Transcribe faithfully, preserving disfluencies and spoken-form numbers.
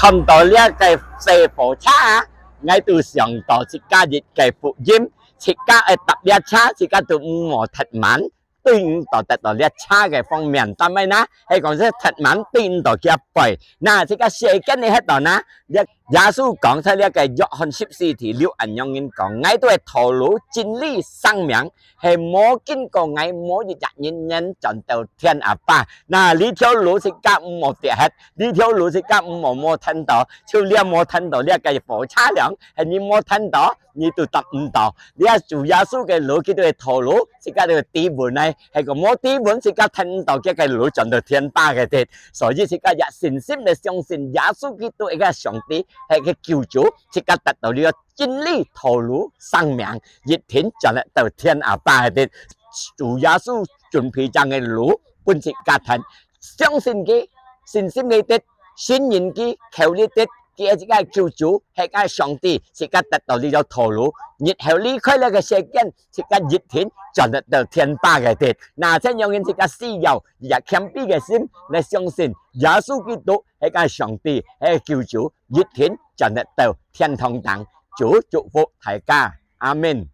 看到這个細火車啊，𠊎都想到自家一个福音，自家愛搭這車，自家都毋好忒慢，對毋到得到這車个方面。但係呢，係講係忒慢對毋到佢背。那自家世間个歇到呢，這耶穌講在這个約翰十四第六恁樣講：𠊎都係道路、真理、生命， 係無經過𠊎，無一隻人能轉到天阿爸。那這條路自家毋好跌忒，這條路自家毋好無聽到，就這無聽到這个火車樣，係你無聽到，你都搭毋到。這主耶穌个路，佢都係道路，自家都係知分呢，係講無知分，自家聽毋到佢个路轉到天爸个地。所以自家也信心來相信耶穌基督係个上帝，係个救主，自家得到這个 真理、道路、生命，一定轉得到天阿爸个地。主耶穌準備正个路分自家聽，相信佢，信心佢得，信任佢，求佢得，佢係自家个救主，係个上帝，自家得到這條道路，日後離開這个世間，自家一定轉得到天爸个地。那這樣人自家需要，也謙卑个心來相信耶穌基督係个上帝，係个救主，一定轉得到天堂頂。 主祝福大家，阿們。